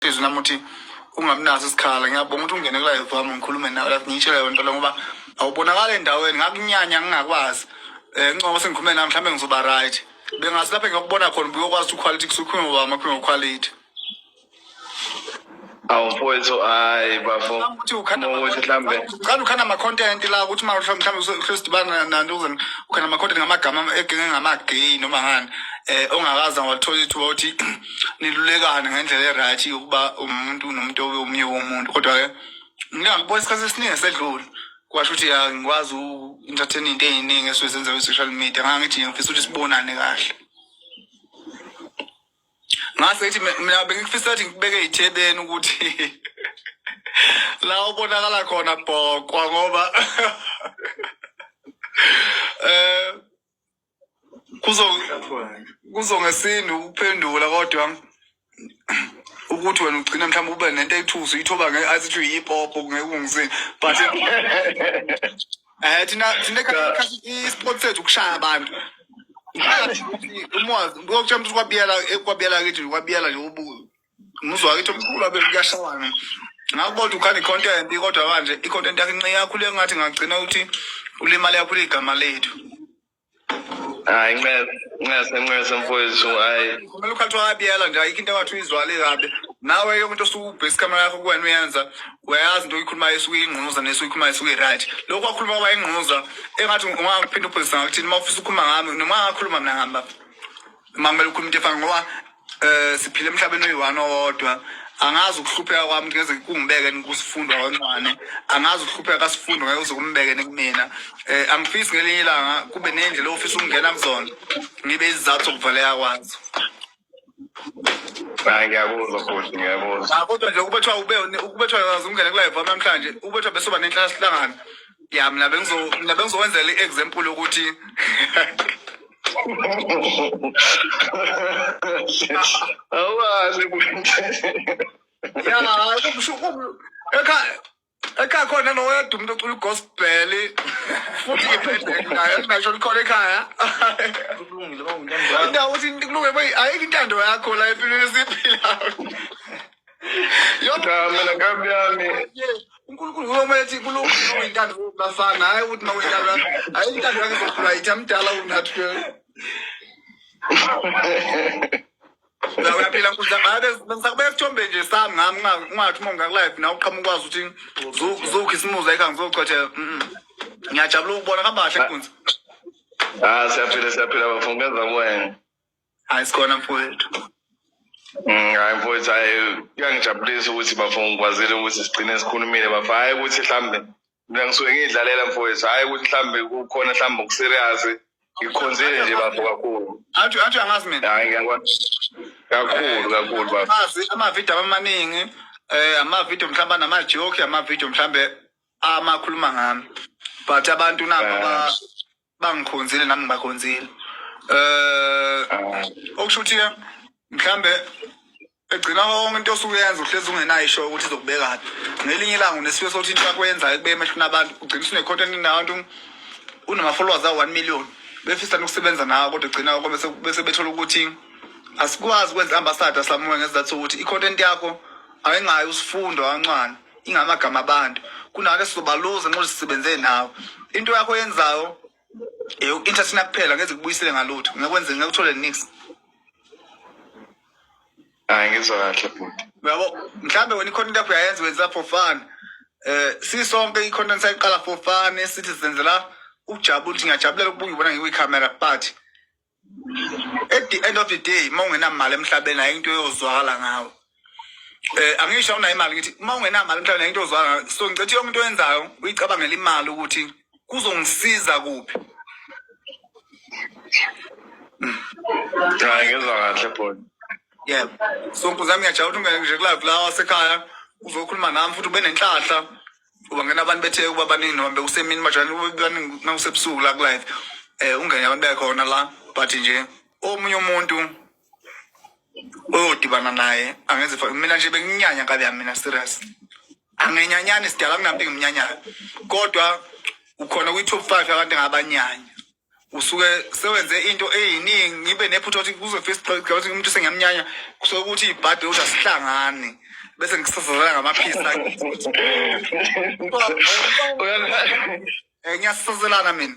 Izwi nami uthi ungamnaso isikhala. Ngiyabonga ukuthi ungene ku-live wami ngikhulume nawe lapho ngiyitshela yonto le ngoba awubonakala endaweni ngakunyanya ngingakwazi. Ncobo sengikhulume nawe mhlawumbe ngizoba right. Bengazi lapho engiyokubona khona ubuyokwazi ukuthi quality kusukhuluma ngoba makhuluma quality. Awu mfowethu, hayi bafo. Ukuthi ukhanda Ukuthi mhlambe uqala ukhanda ama-content la ukuthi uma mhlawumbe uhlose sidibana nanto uze ukhanda ama-content ngamagama egenge ngama-gay noma ngani ongakaze ngawathola ithuba ukuthi nilulekane ngendlela e-right yokuba umuntu nomuntu omunye womuntu. Kodwa-ke ngingakubona isikhathi esiningi esedlule kwasho ukuthi ya ngikwazi u-entertain into ey'ningi esuke zenza kwi-social media, ngangithi nje ngifisa ukuthi sibonane kahle. Ngase ngithi mina bengikufisa ukuthi ngikubeke ey'thebeni ukuthi la ubonakala khona bhokwa ngoba eh kuzo kuzongesinda ukuphendula, kodwa ukuthi wena ugcina mhlawumbe ube nento ethusa uyithoba azithi uyipopo ngeke ungisini, but thina i-sport sethu ukushaya abantu. Umwazi ngokutshela ukuthi kwabiyela kwabiyela kithi kwabiyela nje ubu umuzwa wakithi omkhulu abe kuyashawana. Ngakubona ukuthi ukhanda i-content, kodwa manje i-content yakho incinci kakhulu engathi ngagcina ukuthi ulimale kakhulu igama lethu. Hayi, ncese, ncese, ncese mfowethu, hayi. Kumele ukhathi wabiyela nje, ayikho into engathi uyizwale kabi. Nawe yonke into osuke ubhekisa ikhamera yakho kuwena uyenza, uyayazi into oyikhulumayo isuke iyingquza nesuke ikhulumayo isuke i-right. Lokhu wakhuluma kwaba ingquza engathi ungaphinda ubhekisa ngakuthini uma ufisa ukukhuluma ngami noma ungakhuluma mina ngami baba. Uma kumele ukhulume into efana ngoba siphila emhlabeni oyi-one owodwa. Angazi ukuhlupheka kwami ukuthi ngeze kungibeke kusifundo kancane, angazi ukuhlupheka kasifundo ngeke uze kumbeke kumina. Angifisi ngelinye ilanga kube nendlela ofisa ukungena kuzona ngibe izizathu sokuvaleka kwazo. Hayi, ngiyakuzwa futhi ngiyakuzwa. Ah, kodwa nje ukubethwa ube ukubethwa yazi ungene ku-live wami namhlanje ukubethwa besoba nenhlala sihlangana ya mina bengizokwenzela i-example yokuthi Awazi bhuti. Ya ekhaya ekhaya khona noyedwa umuntu ocula i-gospel futhi naye ngisho likhona ekhaya indawo ukuthi kulunge ayikho intando yakho la empilweni esiyiphilayo. Cha, mina nkabi yami. uNkulunkulu uyomele ethi kulungile intando bafana, hayi ukuthi mawuyintando hayi intando yakhe izokhula yithi amdala unathi ke. Uyaphila nkunzi, ngabe bengisakubeka isithombe nje sami ngami ungathi uma ungaku-live nawe uqhamuka ukwazi ukuthi zukhisimuza ekhaya ngizochwethela. Ngiyajabula ukubona kabahle nkunzi. Ah, siyaphila, siyaphila bafo, ngenza kuwena. Hayi, sikhona mfowethu. Hayi mfowethu, hayi kuyangijabulisa ukuthi bafo ngikwazile ukuthi sigcine sikhulumile bafo, hayi ukuthi mhlambe mina ngisuke ngiyidlalela mfowethu, hayi ukuthi mhlambe kukhona mhlambe oku-serious, ngikhonzile nje bafo kakhulu. Athi angazi mina. Hayi, ngiyakwazi kakhulu kakhulu bafo. Amazi amavidiyo amaningi amavidiyo mhlawumbe anama-joke, amavidiyo mhlawumbe amakhuluma ngami, but abantu nabo bangikhonzile nami ngibakhonzile. Okusho ukuthi ke mhlambe egcina konke into osuke uyenza uhlezi ungenayo isho ukuthi izokubekaphi ngelinye ilanga, unesifiso sokuthi into yakho yenzayo ikubeke emehlweni abantu, ugcina usune-content nabantu unama-followers awu-1 million befisa nokusebenza nawe, kodwa ugcina bese bethola ukuthi asikwazi ukwenza ambassador samuwe ngesizathu sokuthi i-content yakho ayingayo usifundo kancane ingamagama abantu kunalo esizobaluza nxa sisebenze nawe into yakho yenzayo eyoku-entertainer kuphela ngeze kubuyisele ngalutho, ngekwenze ngeke uthole nix. Hayi, ngizwa kahle bhuti. Uyabo, mhlambe wena i-content yakho uyayenza wenza for fun. Sisonke i-content sayiqala for fun, sithi senzela ukujabula, ukuthi ngiyajabulela ukubuka ngibona ngikwi-camera, but at the end of the day uma ungenamali emhlabeni ayikho into eyozwakala ngawe. Angisho awunayo imali, ngithi uma ungenamali emhlabeni ayikho into oyozwakala ngawe. So ngicela yonke into oyenzayo uyicabangele imali ukuthi kuzongisiza kuphi. Hayi, ngizwa kahle bhuti. Yebo, so nkunzi yami, ngiyajabula ukuthi ungene nje ku-live la wasekhaya uzokhuluma nami futhi ube nenhlahla ubangena abantu bethe ukuba baningi noma bekusemini bajwayele ukuba baningi nakusebusuku la ku-live ungene abantu bekhona la, but nje omunye umuntu oyodibana naye angenze mina nje benginyanya nkabi yami mina serious angenyanyani sidala kunamntu engimnyanyayo, kodwa ukhona kwi-top five abantu engabanyanya. Usuke sewenze into eyiningi, ngibe nephutha ukuthi kuzofika isigaba ukuthi umuntu sengiyamnyanya, kusuke ukuthi ibhadi ukuthi asihlangani, bese ngisasazela ngamaphisi akithi. Ngiyasazelana mina.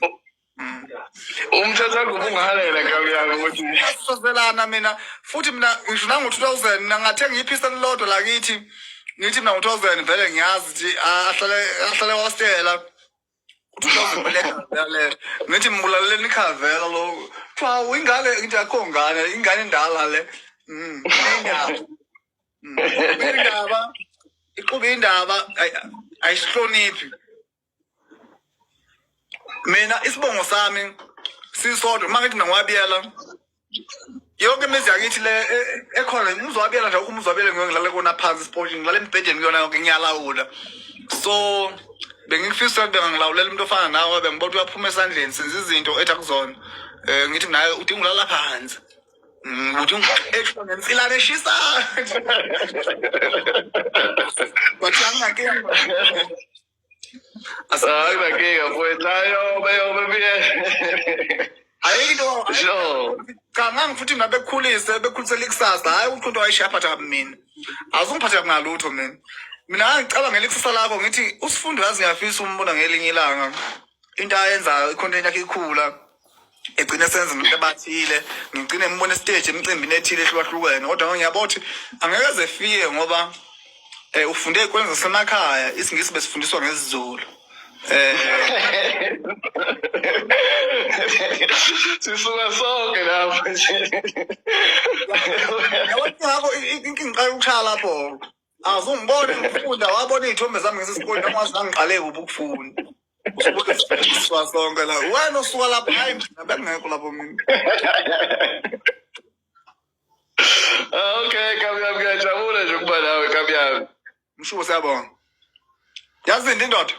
Umthetho wakho ubungahalela nkabi yami ukuthi Ngiyasazelana mina, futhi mina ngisho nango-2000 mina ngathenga iphisi elilodwa lakithi, ngithi mina ngo-2000 vele ngiyazi ukuthi ahlale hostela. Ngithi mbulaleleni ikhavela lo, kuthiwa ingane, ngithi akho ngane, ingane endala le. Indaba. Indaba ixube indaba ayisihloniphi. Mina isibongo sami sisodwa, uma ngithi mina ngiwabiyela yonke imizi yakithi le ekhona, umuzi wabiyela nje, umuzi wabiyela ngiyo ngilale kona phansi esipotshini, ngilale embhedeni kuyona yonke, ngiyalawula. So bengikufisa ukuthi bengangilawulela umuntu ofana nawe, bengibona ukuthi uyaphuma esandleni, senza izinto ethi akuzona. Ngithi naye udinga ulala phansi. Udinga extra ngensilane eshisa. Bathi anginankinga. Hayi nakinga mfowethu, ayobe yobe buye. Ayikho into. Sure. Cha, ngangifuthi mina bekukhulise, bekhulisela ikusasa, hhayi ukuthi umuntu wayeshiya aphatha kabi mina. Azungiphathe kabi ngalutho mina. Mina ngangicabangela ikusasa lakho, ngithi usifundo yazi ngiyafisa umbona ngelinye ilanga. Into ayenzayo, i-content yakhe ikhula. Egcine senza into abathile, ngigcine ngibona stage emicimbini ethile ehlukahlukene, kodwa ngiyabona ukuthi angeke aze efike ngoba ufunde kwenza semakhaya, isiNgisi besifundiswa ngesiZulu. Sisuka sonke lapho nje. Yabona ngakho inkinga ngiqala ukushaya lapho. Azungibone ngifunda, wabona iy'thombe zami ngisesikoleni, noma wazi ngangiqale kuphi ukufunda. Usubona sisuka sonke la. Wena usuka lapho, hayi mina bengingekho lapho mina. Ah, okay, nkabi yami, ngiyajabula nje ukuba nawe nkabi yami. Mshubo, siyabonga. Yazini indoda.